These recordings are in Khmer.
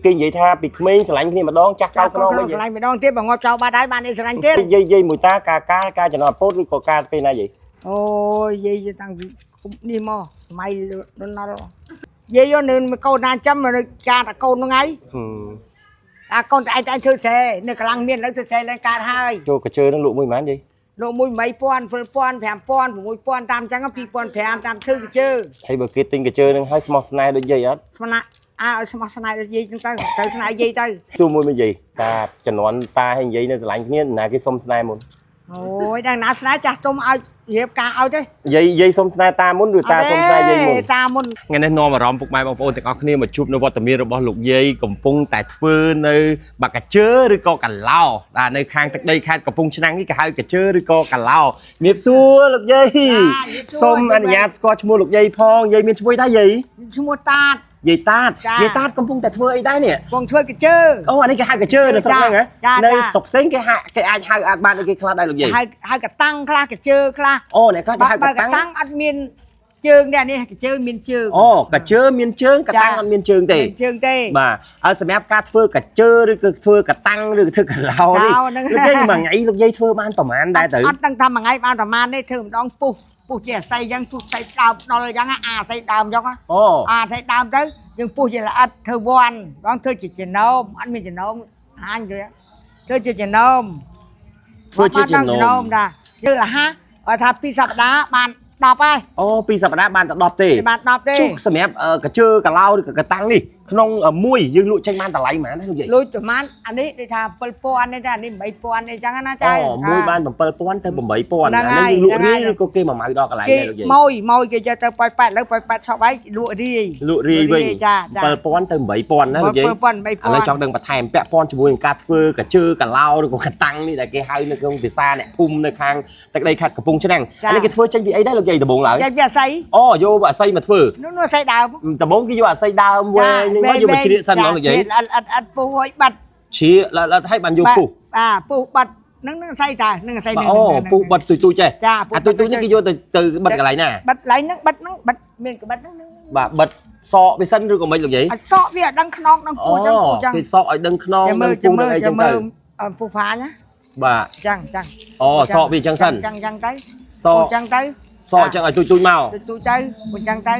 គេនិយាយថាពីក្មេងស្រឡាញ់គ្នាម្ដងចាស់កោខ្នងវិញ ស្រឡាញ់ម្ដងទៀតបើងាប់ចោលបាត់ហើយបានអីស្រឡាញ់ទៀត និយាយយាយមួយតាការការការចំណត់ពោតឬក៏ការពេលណាយាយ អូយយាយតាំងពីគុំនេះមកសម័យលន់ណល់យាយយកនៅកូនណាចាំនៅចាតាកូនហ្នឹងហើយ ហឹម តាកូនតែឯងតែឯងធ្វើស្រែនៅកម្លាំងមានឥឡូវធ្វើស្រែឡើងកើតហើយ ចូលកជើនឹងលក់មួយប៉ុន្មានយាយ លោកមួយ8000 7000 5000 6000តាមចឹង2005តាមធ្វើកជើ ហើយបើគេទិញកជើនឹងហើយស្មោះស្នេហ៍ដូចយាយអត់ ស្មណាអើឲ្យស្មោះស្នេហ៍ដូចយាយចឹងទៅទៅស្នេហ៍យាយទៅ សួរមួយមួយយាយការជំនាន់តាហើយយាយនៅស្រឡាញ់គ្នាណាគេសុំស្នេហ៍មុន អូយដល់ណាស្នេហ៍ចាស់ទុំឲ្យរៀបការឲ្យទេ យាយយាយសុំស្នេហ៍តាមុនឬតាសុំស្នេហ៍យាយមុន តាមុន ថ្ងៃនេះនាំអារម្មណ៍ពុកម៉ែបងប្អូនទាំងអស់គ្នាមកជួបនៅវត្តមានរបស់លោកយាយកំពុងតែធ្វើនៅបាកាជើឬក៏កាឡោបាទនៅខាងទឹកដីខេត្តកំពង់ឆ្នាំងនេះគេហៅកាជើឬក៏កាឡោមៀបសួរលោកយាយសូមអនុញ្ញាតស្គាល់ឈ្មោះលោកយាយផងយាយមានឈ្មោះដែរយាយ ឈ្មោះតាត យាយតាត ចា យាយតាតកំពុងតែធ្វើអីដែរនេះ បងធ្វើកជើ អូអានេះគេហៅកាជើនៅស្រុកហ្នឹងហ៎ ចា នៅ ចា ស្រុកផ្សេងគេហៅគេអាចហៅអាចបានអីគេខ្លះដែរលោកយាយ ហៅហៅកតាំងខ្លះកជើខ្លះ អូអ្នកខ្លះគេហៅ បើ កតាំង កតាំងអត់មានជើងទេអានេះកជើមានជើង អូកាជើមានជើងកតាំងអត់មានជើងទេ មានជើងទេ បាទហើយសម្រាប់ការធ្វើកាជើឬក៏ធ្វើកតាំងឬក៏ធ្វើកឡោនេះ កឡោហ្នឹង លោកយាយមួយថ្ងៃលោកយាយធ្វើបានប្រហែលដែរទៅ អត់ដឹងថាមួយថ្ងៃបានប្រហែលទេធ្វើម្ដងពុះពុះជាអាស័យអញ្ចឹងពុះស័យដើមដល់អញ្ចឹងអាស័យដើមអញ្ចឹង អូ អាស័យដើមទៅយើងពុះជាល្អិតធ្វើវ័នបងធ្វើជាចំណោមអត់មានចំណោមហាញទេធ្វើជាចំណោម ធ្វើជាចំណោម តាយើងលះឲ្យថាពីរសប្តាហ៍បាន10ហើយ អូពីរសប្តាហ៍បានតែ10ទេ បាន10ទេ ជុះសម្រាប់កាជើកឡោឬក៏កតាំងនេះក្នុងមួយយើងលក់ចេញបានតម្លៃប៉ុន្មានដែរលោកយាយ លុយប្រហែលអានេះដូចថា7000នេះចាអានេះ8000នេះចឹងណាចៅ អូមួយបាន7000ទៅ8000អា ហ្នឹងហើយ នេះយើងលក់ ហ្នឹងហើយ រាយឬក៏គេមកម៉ៅដល់កន្លែង គេ ដែរលោកយាយ ម៉ួយម៉ួយគេយកទៅប៉ោយប៉ែតលើប៉ោយប៉ែតឆប់ហើយលក់រាយ លក់រាយវិញ ចាចា 7000ទៅ8000ណាលោកយាយ 7000 8000 ឥឡូវចង់ដឹងបន្ថែមពាក់ព័ន្ធជាមួយនឹងការធ្វើកាជើកាឡោឬក៏កតាំងនេះដែលគេហៅនៅក្នុងភាសាអ្នកភូមិនៅខាងទឹកដីខេត្តកំពង់ឆ្នាំងអានេះគេធ្វើចេញពីអីដែរលោកយាយដំបងឡើយ ចេញពីអាស័យ អូយកអាស័យមកធ្វើ នោះនោះអាស័យដើម ដំបងគេយកអាស័យដើមវែងនេះមកយកមកជ្រៀកសិនហ្មងលោកយាយ អត់អត់អត់ពុះឲ្យបាត់ ជ្រៀកលិតឲ្យបានយកពុះ បាទពុះបាត់នឹងនឹងអាស័យតានឹងអាស័យនឹង បាទអូពុះបិទទុយទុយចេះ ចា អាទុយទុយនេះគេយកទៅទៅបិទកន្លែងណា បិទឡៃហ្នឹងបិទហ្នឹងបិទមានកបិទហ្នឹង បាទបិទសក់វាសិនឬក៏មិនលោកយាយ អត់សក់វាអត់ដឹងខ្នងដឹង អូ ពោះចឹងពោះចឹង គេសក់ឲ្យដឹងខ្នង ចាំមើ ដឹង លចាំមើល ពុះដឹងអីចឹ ចាំមើ ងទៅ លពុះផាញណា បាទ ចឹងចឹង អូសក់វាចឹងសិន ចឹងចឹងទៅ សក់ ចឹងទៅ សក់ចឹងឲ្យទុយទុយមក ទូទៅពុះចឹងទៅ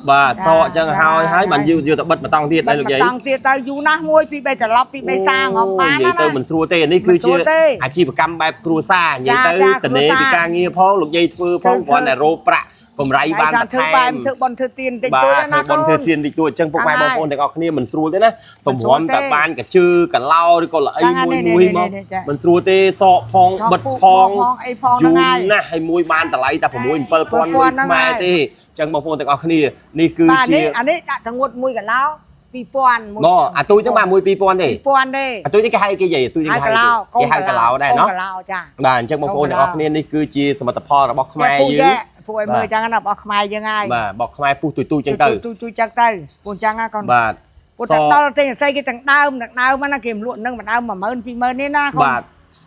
បាទសក់ចឹងហើយហើយបានយកយកទៅបិទម្តងទៀតដែរលោកយាយ តង់ទៀតទៅយូរណាស់មួយពីរបីត្រឡប់ពីរបីសាងំបាន និយាយ ណា ទៅមិនស្រួលទេនេះគឺជា មិនស្រួលទេ អាជីវកម្មបែបគ្រួសារនិយាយទៅ ចា តនេ គ្រួសារ ពីការងារផងលោកយាយធ្វើផង ធ្វើ គ្រាន់តែរោប្រាក់កម្រៃបានបន្ ធ្វើ ថែ ម បែបធ្វើបន់ធ្វើទៀនតិច បាទ តួចណា ធ្វើ កូន បន់ធ្វើទៀនតិចតួចអញ្ចឹងពុកម៉ែ ហ្នឹង បងប្អូនទាំងអស់គ្នាមិនស្រួលទេណា មិន ទម្រាំ ស្រួលទេ តែបានកជើកឡោឬក៏ល្អី ហ្នឹងហើយ មួយ នេះ មួយមក នេះនេះចា មិនស្រួលទេសក់ផង សក់ បិទ ពុះ ផង ផងអីផង យូរ ហ្នឹងហើយ ណាស់ហើយមួយបានតម្លៃតែ6 7000លុយ 7000 ខ្មែរទេអញ្ចឹងបងប្អូនទាំងអស់គ្នានេះគឺ បាទ ជា នេះអានេះដាក់ទាំងងួតមួយកឡោ2000មួយ ណអាទូចហ្នឹងបានមួយ2000ទេ 2000ទេ អាទូចនេះគេហៅគេយាយអាទូចនេះ ហៅ គេហៅ កឡោ គេហៅកឡោដែរណោះ កឡោចា បាទអញ្ចឹងបងប្អូនទាំងអស់គ្នានេះគឺជាសមិទ្ធផលរបស់ខ្មែរយើង ពួកឲ្យមើលចឹងណារបស់ខ្មែរយើងហើយ បាទរបស់ខ្មែរពុះទុយទុយអញ្ចឹងទៅ ទូទូចឹងទៅពួកចឹងណាកូន បាទ ពួកតែដល់ទេអស័យគេទាំងដើមទាំងដើមណាគេមលក់នឹងមួយដើម10000 20000នេះណាកូន បាទ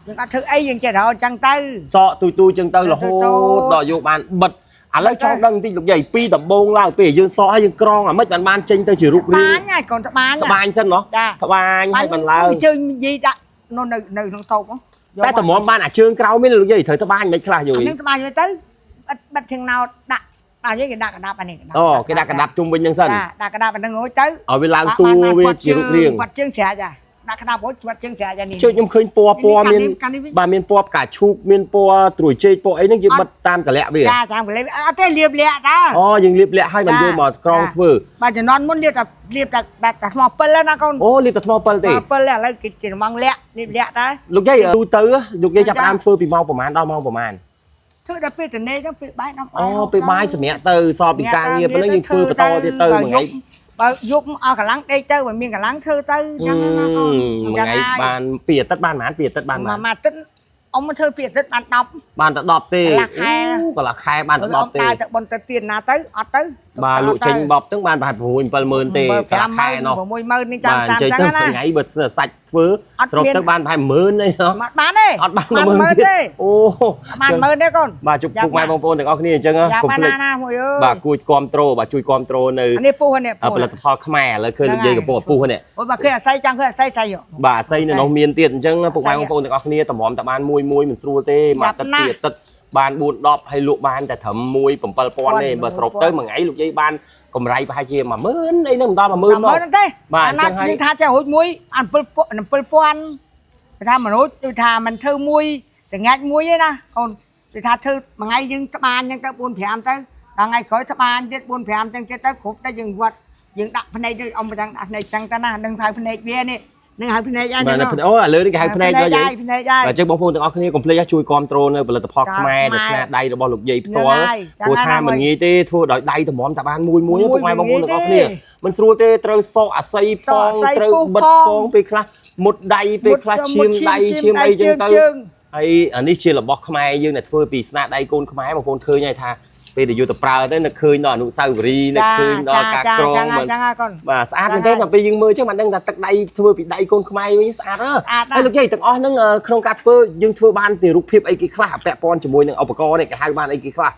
យើងអត់ធ្វើអីយើងចេះរកចឹងទៅ សក់ទុយទុយអញ្ចឹងទៅរហូ ទុយ តដល់យកបានបិទឥឡូវចង់ដឹងបន្តិចលោកយាយពីដំបងឡើងពេលយើងសក់ហើយយើងក្រងអាម៉េចបានបានចេញទៅជារូបរា ត្បា ង ញហើយកូនត្បាញ ត្បាញសិនណោះ ចា ត្បាញហើយបានឡើង ជើងនិយាយដាក់នៅនៅនៅក្នុងតូប តែតម្រាំបានអាជើងក្រោមនេះលោកយាយត្រូវត្បាញមិនខ្លះយូរ អានឹងត្បាញទៅបិទបិទធៀងណោតដាក់អានេះគេដាក់កដាប់អានេះ អូគេដាក់កដាប់ជុំវិញហ្នឹងសិន ចាដាក់កដាប់អានឹងរួចទៅ ឲ្យវាឡើងតួវាជារូបរាង បាត់ជើងស្រាច់ចាដាក់កដាប់រួចបាត់ជើងស្រាច់អានេះ ជួយខ្ញុំឃើញពណ៌ពណ៌មាន កានេះ បាទមានពណ៌ផ្កាឈូកមានពណ៌ត្រួយចេកពណ៌អីហ្នឹងយើងបិទតាមកលៈវា ចាតាមកលៈអត់ទេលៀបលាក់តា អូយើងលាបលាក់ឲ្យมันយកមកក្រងធ្វើ បាទជំនាន់មុនលាបតែលាបតែតែថ្មពិលណាកូន អូលាបតែថ្មពិលទេ ថ្មពិលឥឡូវគេជាម៉ងលាក់លាបលាក់តា លោកយាយទូទៅលោកយាយចាប់ផ្ដើមធ្វើពីម៉ោងប្រហែលដល់ម៉ោងប្រហែល ធ្វើដល់ពេលតនេចឹងពេលបាយដល់បាយ អូពេលបាយសម្រាប់ទៅសល់ពីការងារប៉ុណ្ណឹងយើងធ្វើបន្តទៀតទៅមួយថ្ងៃ បើយប់អស់កម្លាំងដេកទៅបើមានកម្លាំងធ្វើទៅចឹងណាកូន មួយថ្ងៃបានពីអាទិត្យបានប៉ុន្មានពីអាទិត្យបានប៉ុន្មាន មួយអាទិត្យអ៊ំមកធ្វើពីអាទិត្យបាន10 បានតែ10ទេ កន្លះខែ អូកន្លះខែបានតែ10ទេ ដើរទៅប៉ុនទៅទៀនណាទៅអត់ទៅ បាទលក់ចេញបបហ្នឹងបានប្រហែល6 70000ទេកន្លះខែណោះ 60000នេះចាំ បាទ តាម អញ្ចឹងទៅ ចឹងណា ថ្ងៃបើសាច់ធ្វើ អត់មាន សរុបទៅបានប្រហែល10000អីណោះ អត់បានទេ អត់បាន10000ទៀត ទេ អូ បាន10000ទេកូន បាទជុំពុកម៉ែបងប្អូនទាំងអស់គ្នាអញ្ចឹង យ៉ា កុំភ្លេច បានណាណាមួយអើយ បាទគួចគ្រប់ត្រូលបាទជួយគ្រប់ត្រូលនៅ អានេះពុះនេះពុះ ផលិតផលខ្មែរឥឡូវឃើញ ហ្នឹង លោកយាយកំពុងតែពុះនេះ អូយបើឃើញអាស័យចង់ឃើញអាស័យស្អីហ៎ បាទអាស័យនៅនោះមានទៀតអញ្ចឹងពុកម៉ែបងប្អូនទាំងអស់គ្នាតម្រាំតែបានមួយមួយមិនស្រួលទេមួយអាទិត្យ ណាស់ ពីរអាទិត្យបាន4 10ហើយលក់បានតែត្រឹម1 7000ទេបើសរុបទៅមួយថ្ងៃលោកយាយបានកម្រៃប្រហែលជា10000អីហ្នឹងមិនដល់10000 មក មក ទេ បាទ អាណា អញ្ចឹងហើយ យើងថាចេះរួចមួយអា7 7000ថាមនុស្សគឺថាមិនធ្វើមួយសង្ហាច់មួយទេណាកូនគឺថាធ្វើមួយថ្ងៃយើងត្បាញអញ្ចឹងទៅ4 5ទៅដល់ថ្ងៃក្រោយត្បាញទៀត4 5អញ្ចឹងទៀតទៅគ្រប់ទៅយើងវត្តយើងដាក់ភ្នែកទៅអ៊ំប្រចាំដាក់ភ្នែកអញ្ចឹងទៅណានឹងហៅភ្នែកវានេះនឹងហៅភ្នែកអញ បាទ ហ្នឹង អូឥឡូវនេះគេហៅភ្នែកដល់យាយ ភ្នែកហើយ បាទអញ្ចឹងបងប្អូនទាំងអស់គ្នាកុំភ្លេចជួយគ្រប់គ្រងនៅផលិតផលខ្មែរដែលស្នាដៃរបស់លោកយាយផ្ទាល់ ហ្នឹងហើយ ព្រោះថាមិនងាយទេធ្វើដោយដៃតម្រាំតែបានមួយមួយ មួយ ពុកម៉ែបងប្អូនទាំងអស់គ្នា ទេ មិនស្រួលទេត្រូវសក់អាស័យ ស ផង ក់អាស័យ ត្រូវ ពុះ បិទ ផង ផងពេលខ្លះមុតដៃពេលខ្លះឈាមដៃឈាមអីចឹងទៅ ជើង ហើយអានេះជារបស់ខ្មែរយើងដែលធ្វើពីស្នាដៃកូនខ្មែរបងប្អូនឃើញហើយថាពេលដែលយកទៅប្រើទៅនឹកឃើញដល់អនុស្សាវរីយ៍នឹកឃើញដល់ការក្រង ចឹង មិន ចឹងហើយកូន បាទស្អាតមែនទេដល់ពេលយើងមើលចឹងបានដឹងថាទឹកដៃធ្វើពីដៃកូនខ្មែរវិញស្អាតហ៎ ស្អាតណាស់ ហើយលោកយាយទាំងអស់ហ្នឹងក្នុងការធ្វើយើងធ្វើបានពីរូបភាពអីគេខ្លះពាក់ព័ន្ធជាមួយនឹងឧបករណ៍នេះគេហៅបានអីគេខ្លះ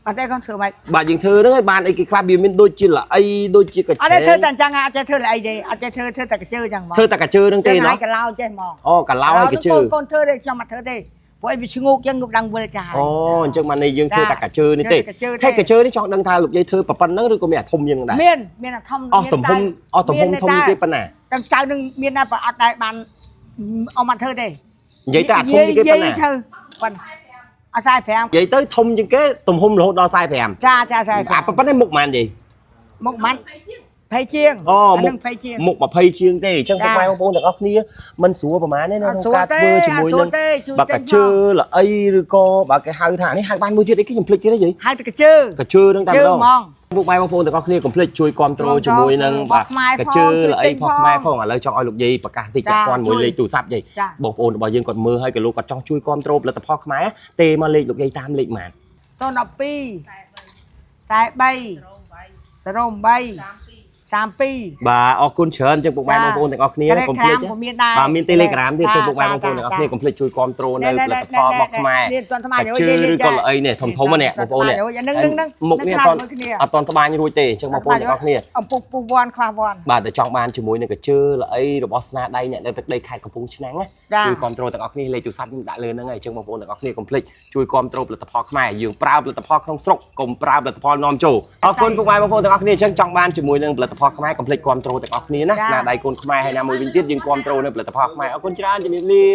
អត់ទេកូនធ្វើម៉េច បាទយើងធ្វើហ្នឹងឲ្យបានអីគេខ្លះវាមានដូចជាល្អីដូចជាកញ្ អត់ទេ ឆេ ធ្វើតែអញ្ចឹងអត់ចេះធ្វើអីទេអត់ចេះធ្វើធ្វើតែកញ្ជើចឹងហ្មង ធ្វើតែកាជើហ្នឹងទេណោះ ហើយកឡោចេះហ្មង អូកាឡោហើយកញ្ជើ កូនកូនធ្វើទេខ្ញុំអត់ធ្វើទេព្រោះអីវាឈ្ងោកចឹងងប់ឡើងវិលចា អូអញ្ចឹងបាននេះយើងធ្វើតែកាជើនេះទេ ធ្វើតែកាជើទេ តែកាជើនេះចង់ដឹងថាលោកយាយធ្វើប៉ុណ្្នឹងឬក៏មានអាធំជាងហ្នឹងដែរ មានមានអាធំ អស់ទំហំអស់ទំហំធំជាងគេប៉ុណ្ណា តាមចៅនឹងមានដែរបើអត់ដែរបានអមអត់ធ្វើទេ និយាយទៅអាធំជាងគេប៉ុណ្ណា យាយធ្វើប៉ុណ្ណាអត់45 និយាយទៅធំជាងគេទំហំរហូតដល់45 ចាចា អា 45 ប៉ុណ្ណេះមុខប៉ុន្មានយាយ មុខមិន20ជាង អូ អា មុខ នឹង20ជាង មុខ20ជាងទេអញ្ចឹង ចា ពុកម៉ែបងប្អូនទាំងអស់គ្នាមិនស្រួលប្រហែលទេណា អត់ ក្នុងការធ្វើជាមួយនឹង ស្រួលទេជួយ បើ ទិញ កាជើល្អីឬក៏បើគេហៅថានេះហៅបានមួយទៀតអីគេខ្ញុំភ្លេចទៀតទេយាយ ហៅតែកាជើ កាជើនឹងតែ ជើ ម្ដង ហ្មង ពុកម៉ែបងប្អូនទាំងអស់គ្នាកុំភ្លេចជួយគ្រប់គ្រងជាមួយនឹង របស់ខ្មែរ កាជើ ផង ល្អី ជួយទិញ ផងខ្មែរផងឥឡូវចង់ឲ្យលោកយាយប្រកាសតិច ចា ពាក់ព័ន្ធមួយ ជួយ លេខទូរស័ព្ទយាយ ចា បងប្អូនរបស់យើងគាត់មើលហើយក៏លោកគាត់ចង់ជួយគ្រប់គ្រងផលិតផលខ្មែរទេមកលេខលោកយាយតាមលេខប៉ុន្មាន ត12 43 08 32 បាទអរគុណច្រើនចឹងពុកម៉ែបងប្អូនទាំងអស់គ្នាកុំភ្លេច Telegram ក៏មានដែរ បាទមាន Telegram ទៀតចឹងពុកម៉ែបងប្អូនទាំងអស់គ្នាកុំភ្លេចជួយគ្រប់គ្រងនៅផលិតផលរបស់ខ្មែរ នេះតន់ថ្ម កាជើឬក៏ល្អីនេះធំធំហ្នឹងបងប្អូននេះ នឹងនឹងនឹង មុខនេះអត់អត់តន់ត្បាញរួចទេអញ្ចឹងបងប្អូនទាំងអស់គ្នា អំពុះពុះវ៉ាន់ខ្វះវ៉ាន់ បាទតែចង់បានជាមួយនឹងកាជើល្អីរបស់ស្នាដៃអ្នកនៅទឹកដីខេត្តកំពង់ឆ្នាំងណា ចា ជួយគ្រប់គ្រងទាំងអស់គ្នាលេខទូរស័ព្ទខ្ញុំដាក់លើហ្នឹងហើយអញ្ចឹងបងប្អូនទាំងអស់គ្នាកុំភ្លេចជួយគ្រប់គ្រងផលិតផលខ្មែរយើងប្រើផលិតផលក្នុងស្រុកកុំប្រើផលិតផលនាំចូលអរគុណពុកម៉ែបងប្អូនទាំងអស់គ្នាអញ្ចឹងចង់បានជាមួយនឹងផលិតផលខ្មែរកុំភ្លេចគ្រប់គ្រងទាំងអស់គ្នាណាស្នាដៃកូនខ្មែរហើយណាមួយវិញទៀតយើងគ្រប់គ្រងនៅផលិតផលខ្មែរអរគុណច្រើនជំរាបលា